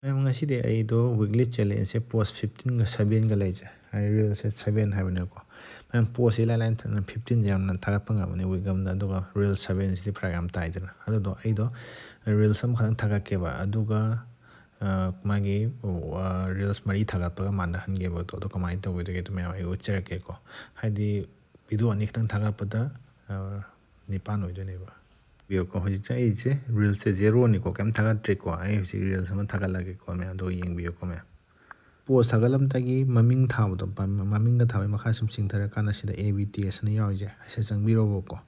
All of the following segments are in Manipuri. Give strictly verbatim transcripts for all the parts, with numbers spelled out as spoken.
ꯃꯌꯥꯝ, ꯉꯁꯤꯗꯤ ꯑꯩꯗꯣ weekly challengeꯁꯦ post fifteenꯒ sevenꯒ ꯂꯩꯖꯩ꯫ ꯍꯥꯏꯗꯤ reelsꯁꯦ seven ꯍꯥꯏꯕꯅꯦꯀꯣ꯫ ꯃꯌꯥꯝ, postꯁꯦ ꯏꯂꯥꯏ ꯂꯥꯏꯅ fifteen ꯌꯥꯝꯅ ꯊꯥꯒꯠꯄ ꯉꯝꯕꯅꯤ week ꯑꯃꯗ, ꯑꯗꯨꯒ reel sevenꯁꯤꯗꯤ ꯐꯔꯛ ꯌꯥꯝ ꯇꯥꯏꯗꯅ꯫ ꯑꯗꯨꯗꯣ ꯑꯩꯗꯣ reels ꯑꯃꯈꯛꯇꯪ ꯊꯥꯒꯠꯀꯦꯕ, ꯑꯗꯨꯒ ꯑ, ꯃꯥꯒꯤ reels ꯃꯔꯤ ꯊꯥꯒꯠꯄꯒ ꯃꯥꯟꯅꯍꯟꯒꯦꯕ꯫ ꯑꯗꯣ, ꯑꯗꯣ ꯀꯃꯥꯏꯅ ꯇꯧꯒꯗꯒꯦ ꯑꯗꯨ ꯃꯌꯥꯝ ꯑꯩ ꯎꯠꯆꯔꯛꯀꯦꯀꯣ꯫ ꯍꯥꯏꯗꯤ video ꯑꯅꯤ ꯈꯛꯇꯪ ꯊꯥꯒꯠꯄꯗ ꯑ, ꯅꯤꯄꯥꯟ ꯑꯣꯏꯗꯣꯏꯅꯦꯕ꯫ ꯌꯦꯡꯕꯤꯌꯨꯀꯣ, ꯍꯧꯖꯤꯛꯁꯦ ꯑꯩꯁꯦ reelsꯁꯦ zeroꯅꯤꯀꯣ, ꯀꯩꯝ ꯊꯥꯒꯠꯇ꯭ꯔꯤꯀꯣ꯫ ꯑꯩ ꯍꯧꯖꯤꯛ reels ꯑꯃ ꯊꯥꯒꯠꯂꯛꯀꯦꯀꯣ ꯃꯌꯥꯝ, ꯑꯗꯨꯒ ꯌꯦꯡꯕꯤꯌꯨꯀꯣ ꯃꯌꯥꯝ꯫ Post ꯊꯥꯒꯠꯂꯝꯗꯥꯏꯒꯤ ꯃꯃꯤꯡ ꯊꯥꯕꯗꯣ, ꯃꯃꯤꯡꯒ ꯊꯥꯕꯒꯤ ꯃꯈꯥ ꯁꯨꯝ ꯆꯤꯡꯊꯔꯀꯥꯟꯗ ꯁꯤꯗ A B T S ꯑꯅ ꯌꯥꯎꯔꯤꯁꯦ, ꯑꯁꯤꯗ ꯆꯪꯕꯤꯔꯣꯕꯀꯣ꯫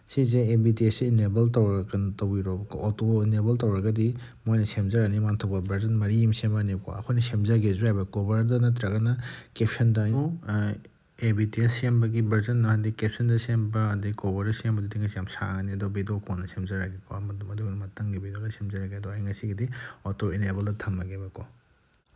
ꯁꯤꯁꯦ A B T S say enable ꯇꯧꯔꯒ, ꯀꯩꯅꯣ ꯇꯧꯕꯤꯔꯣꯕꯀꯣ꯫ Auto enable ꯇꯧꯔꯒꯗꯤ ꯃꯣꯏꯅ ꯁꯦꯝꯖꯔꯅꯤ, ꯃꯥꯟꯊꯣꯛꯄ version ꯃꯔꯤ ꯑꯃ ꯁꯦꯝꯃꯅꯦꯕꯀꯣ꯫ ꯑꯩꯈꯣꯏꯅ ꯁꯦꯝꯖꯒꯦꯁꯨ ꯌꯥꯏꯕ, coverꯗ ꯅꯠꯇ꯭ꯔꯒꯅ captionꯗ꯫ ꯑ, A B T S ꯁꯦꯝꯕꯒꯤ version, ꯍꯥꯏꯗꯤ captionꯗ ꯁꯦꯝꯕ ꯑꯗꯩ coverꯗ ꯁꯦꯝꯕꯗꯨꯗꯤ ꯉꯁꯤ ꯌꯥꯝ ꯁꯥꯡꯉꯅꯤ, ꯑꯗꯣ video ꯀꯣꯟꯅ ꯁꯦꯝꯖꯔꯒꯦꯀꯣ꯫ ꯃꯗꯨ, ꯃꯗꯨꯒꯤ ꯃꯊꯪꯒꯤ videoꯗ ꯁꯦꯝꯖꯔꯒꯦ꯫ ꯑꯗꯣ ꯑꯩ ꯉꯁꯤꯒꯤꯗꯤ auto enableꯗ ꯊꯝꯃꯒꯦꯕꯀꯣ꯫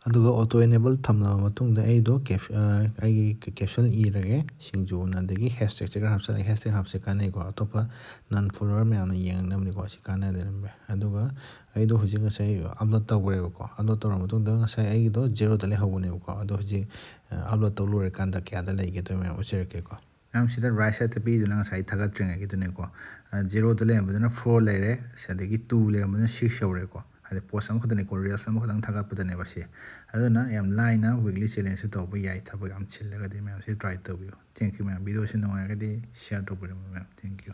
ꯑꯗꯨꯒ auto enable ꯊꯝꯂꯕ ꯃꯇꯨꯡꯗ ꯑꯩꯗꯣ cap-, ꯑ, ꯑꯩꯒꯤ caption ꯏꯔꯒꯦ, ꯁꯤꯡꯖꯨꯅ, ꯑꯗꯒꯤ hashtagꯁꯦ ꯈꯔ ꯍꯥꯞꯆꯤꯜꯂꯒꯦ꯫ Hashtag ꯍꯥꯞꯁꯦ ꯀꯥꯟꯅꯩꯀꯣ, ꯑꯇꯣꯞꯄ non follower ꯃꯌꯥꯝꯅ ꯌꯦꯡꯉꯛꯅꯕꯅꯤꯀꯣ, ꯁꯤ ꯀꯥꯟꯅꯗꯦ꯫ ꯑꯗꯨꯒ ꯑꯩꯗꯣ ꯍꯧꯖꯤꯛ ꯉꯁꯥꯏ upload ꯇꯧꯈ꯭ꯔꯦꯕꯀꯣ꯫ Upload ꯇꯧꯔ ꯃꯇꯨꯡꯗ ꯉꯁꯥꯏ ꯑꯩꯒꯤꯗꯣ zeroꯗ ꯂꯩꯍꯧꯕꯅꯦꯕꯀꯣ, ꯑꯗꯣ ꯍꯧꯖꯤꯛ, ꯑ, upload ꯇꯧ ꯂꯣꯏꯔꯀꯥꯟꯗ ꯀꯌꯥꯗ ꯂꯩꯒꯦ ꯑꯗꯨ ꯃꯌꯥꯝ ꯎꯠꯆꯔꯛꯀꯦꯀꯣ꯫ ꯃꯌꯥꯝ, ꯁꯤꯗ right sideꯇ ꯄꯤꯗꯨꯅ ꯉꯁꯥꯏ ꯊꯥꯒꯠꯇ꯭ꯔꯤꯉꯩꯒꯤꯗꯨꯅꯦꯀꯣ꯫ ꯑ, zeroꯗ ꯂꯩꯔꯝꯕꯗꯨꯅ four ꯂꯩꯔꯦ, ꯑꯗꯒꯤ two ꯂꯩꯔꯝꯕꯗꯨꯅ six ꯌꯧꯔꯦꯀꯣ꯫ ꯍꯥꯏꯗꯤ post ꯑꯃꯈꯛꯇꯅꯦꯀꯣ, reels ꯑꯃꯈꯛꯇꯪ ꯊꯥꯒꯠꯄꯗꯅꯦꯕ ꯁꯤ꯫ ꯑꯗꯨꯅ ꯌꯥꯝ ꯂꯥꯏꯅ weekly challengeꯁꯨ ꯇꯧꯕ ꯌꯥꯏ, ꯊꯕꯛ ꯌꯥꯝ ꯆꯤꯜꯂꯒꯗꯤ꯫ ꯃꯌꯥꯝꯁꯤ try ꯇꯧꯕꯤꯌꯨ꯫ Thank you ꯃꯌꯥꯝ, videoꯁꯤ ꯅꯨꯡꯉꯥꯏꯔꯒꯗꯤ share ꯇꯧꯕꯤꯔꯝꯃꯨ ꯃꯌꯥꯝ꯫ Thank you꯫